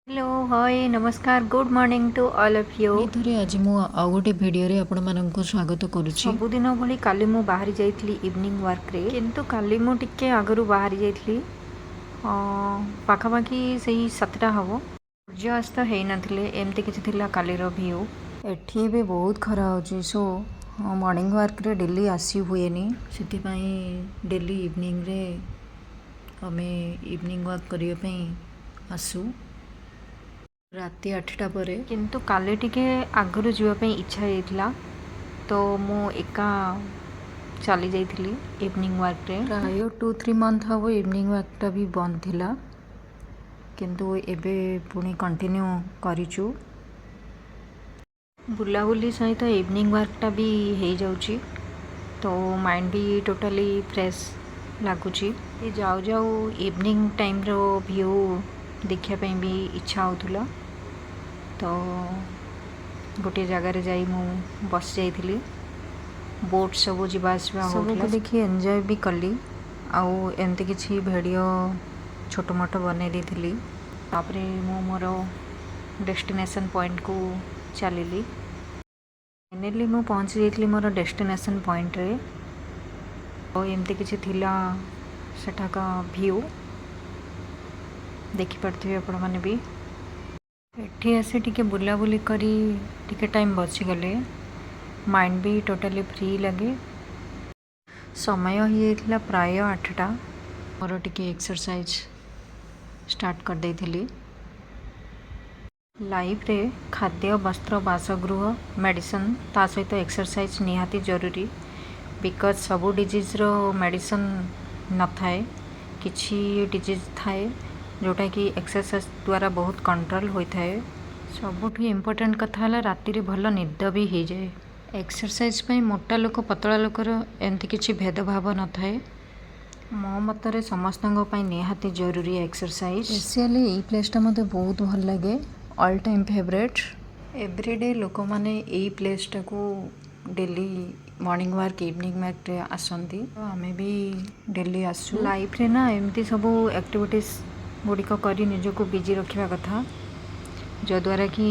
Hello, ହାଏ, ନମସ୍କାର, good morning to all of you. ଥରେ ଆଜି ମୁଁ ଆଉ ଗୋଟେ ଭିଡ଼ିଓରେ ଆପଣମାନଙ୍କୁ ସ୍ୱାଗତ କରୁଛି। ସବୁଦିନ ଭଳି କାଲି ମୁଁ ବାହାରି ଯାଇଥିଲି ଇଭିନିଂ ୱାର୍କରେ, କିନ୍ତୁ କାଲି ମୁଁ ଟିକେ ଆଗରୁ ବାହାରି ଯାଇଥିଲି। ପାଖାପାଖି ସେଇ 7ଟା ହେବ, ସୂର୍ଯ୍ୟାସ୍ତ ହେଇନଥିଲେ, ଏମିତି କିଛି ଥିଲା କାଲିର ଭ୍ୟୁ। ଏଠି ଏବେ ବହୁତ ଖରା ହେଉଛି, ସୋ ମର୍ଣ୍ଣିଂ ୱାର୍କରେ ଡେଲି ଆସି ହୁଏନି। ସେଥିପାଇଁ ଡେଲି ଇଭିନିଂରେ ଆମେ ଇଭିନିଂ ୱାକ୍ କରିବା ପାଇଁ ଆସୁ ରାତି 8ଟା ପରେ। କିନ୍ତୁ କାଲି ଟିକେ ଆଗରୁ ଯିବା ପାଇଁ ଇଚ୍ଛା ହେଇଥିଲା, ତ ମୁଁ ଏକା ଚାଲି ଯାଇଥିଲି ଇଭିନିଂ ୱାର୍କରେ। ପ୍ରାୟ 2-3 ମନ୍ଥ ହେବ ଇଭିନିଂ ୱାକ୍ଟା ବି ବନ୍ଦ ଥିଲା, କିନ୍ତୁ ଏବେ ପୁଣି କଣ୍ଟିନ୍ୟୁ କରିଛୁ। ବୁଲାବୁଲି ସହିତ ଇଭିନିଂ ୱାର୍କଟା ବି ହେଇଯାଉଛି, ତ ମାଇଣ୍ଡ ବି ଟୋଟାଲି ଫ୍ରେଶ୍ ଲାଗୁଛି। ଏ ଯାଉ ଯାଉ ଇଭିନିଂ ଟାଇମ୍ର ଭ୍ୟୁ ଦେଖିବା ପାଇଁ ବି ଇଚ୍ଛା ହେଉଥିଲା, ତ ଗୋଟିଏ ଜାଗାରେ ଯାଇ ମୁଁ ବସି ଯାଇଥିଲି। ବୋଟ୍ ସବୁ ଯିବା ଆସିବା ସବୁକୁ ହେଉଥିଲା, ଦେଖି ଏନ୍ଜୟ ବି କଲି ଆଉ ଏମିତି କିଛି ଭିଡ଼ିଓ ଛୋଟ ମୋଟ ବନେଇ ଦେଇଥିଲି। ତାପରେ ମୁଁ ମୋର ଡେଷ୍ଟିନେସନ୍ ପଏଣ୍ଟକୁ ଚାଲିଲି। ଫାଇନାଲି ମୁଁ ପହଞ୍ଚି ଯାଇଥିଲି ମୋର ଡେଷ୍ଟିନେସନ୍ ପଏଣ୍ଟରେ। ଆଉ ଏମିତି କିଛି ଥିଲା ସେଠାକା ଭ୍ୟୁ, ଦେଖିପାରୁଥିବେ ଆପଣମାନେ ବି। ଏଠି ଆସି ଟିକେ ବୁଲାବୁଲି କରି ଟିକେ ଟାଇମ୍ ବସିଗଲେ ମାଇଣ୍ଡ ବି ଟୋଟାଲି ଫ୍ରି ଲାଗେ। ସମୟ ହେଇଯାଇଥିଲା ପ୍ରାୟ 8ଟା। ମୋର ଟିକେ ଏକ୍ସରସାଇଜ୍ ଷ୍ଟାର୍ଟ କରିଦେଇଥିଲି। ଲାଇଫରେ ଖାଦ୍ୟ, ବସ୍ତ୍ର, ବାସଗୃହ, ମେଡ଼ିସିନ୍, ତା ସହିତ ଏକ୍ସରସାଇଜ୍ ନିହାତି ଜରୁରୀ, because ସବୁ ଡିଜିଜ୍ର ମେଡ଼ିସିନ୍ ନଥାଏ। କିଛି ଡିଜିଜ୍ ଥାଏ ଯେଉଁଟାକି ଏକ୍ସରସାଇଜ୍ ଦ୍ୱାରା ବହୁତ କଣ୍ଟ୍ରୋଲ୍ ହୋଇଥାଏ। ସବୁଠୁ ଇମ୍ପୋର୍ଟାଣ୍ଟ କଥା ହେଲା, ରାତିରେ ଭଲ ନିଦ ବି ହେଇଯାଏ। ଏକ୍ସରସାଇଜ୍ ପାଇଁ ମୋଟା ଲୋକ, ପତଳା ଲୋକର ଏମିତି କିଛି ଭେଦଭାବ ନଥାଏ। ମୋ ମତରେ ସମସ୍ତଙ୍କ ପାଇଁ ନିହାତି ଜରୁରୀ ଏକ୍ସରସାଇଜ୍। ସ୍ପେସିଆଲି ଏଇ ପ୍ଲେସ୍ଟା ମୋତେ ବହୁତ ଭଲ ଲାଗେ, ଅଲ୍ ଟାଇମ୍ ଫେଭରେଟ୍। ଏଭ୍ରିଡେ ଲୋକମାନେ ଏଇ ପ୍ଲେସ୍ଟାକୁ ଡେଲି ମର୍ଣ୍ଣିଂ ୱାର୍କ, ଇଭିନିଂ ୱାର୍କରେ ଆସନ୍ତି। ତ ଆମେ ବି ଡେଲି ଆସୁ। ଲାଇଫରେ ନା ଏମିତି ସବୁ ଆକ୍ଟିଭିଟିସ୍ ଗୁଡ଼ିକ କରି ନିଜକୁ ବିଜି ରଖିବା କଥା, ଯଦ୍ୱାରା କି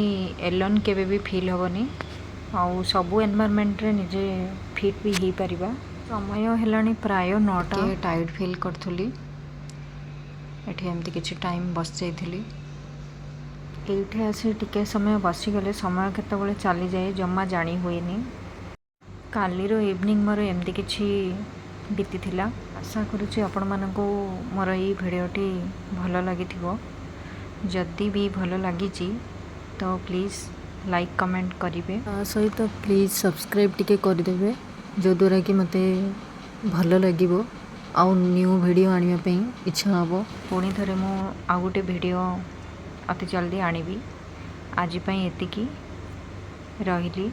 ଏଲୋନ୍ କେବେ ବି ଫିଲ୍ ହେବନି ଆଉ ସବୁ ଏନଭାରମେଣ୍ଟରେ ନିଜେ ଫିଟ୍ ବି ହେଇପାରିବା। ସମୟ ହେଲାଣି ପ୍ରାୟ 9ଟା। ଟିକେ ଟାୟାର୍ଡ଼ ଫିଲ୍ କରୁଥିଲି, ଏଠି ଏମିତି କିଛି ଟାଇମ୍ ବସିଯାଇଥିଲି। ଏଇଠି ଆସି ଟିକେ ସମୟ ବସିଗଲେ ସମୟ କେତେବେଳେ ଚାଲିଯାଏ ଜମା ଜାଣି ହୁଏନି। କାଲିର ଇଭିନିଂ ମୋର ଏମିତି କିଛି ବିତିଥିଲା। ଆଶା କରୁଛି ଆପଣମାନଙ୍କୁ ମୋର ଏଇ ଭିଡ଼ିଓଟି ଭଲ ଲାଗିଥିବ। ଯଦି ବି ଭଲ ଲାଗିଛି, ତ ପ୍ଲିଜ୍ ଲାଇକ୍, କମେଣ୍ଟ କରିବେ। ତା ସହିତ ପ୍ଲିଜ୍ ସବସ୍କ୍ରାଇବ୍ ଟିକେ କରିଦେବେ, ଯଦ୍ୱାରା କି ମୋତେ ଭଲ ଲାଗିବ ଆଉ ନ୍ୟୁ ଭିଡ଼ିଓ ଆଣିବା ପାଇଁ ଇଚ୍ଛା ହେବ। ପୁଣି ଥରେ ମୁଁ ଆଉ ଗୋଟେ ଭିଡ଼ିଓ ଅତି ଜଲ୍ଦି ଆଣିବି। ଆଜି ପାଇଁ ଏତିକି, ରହିଲି।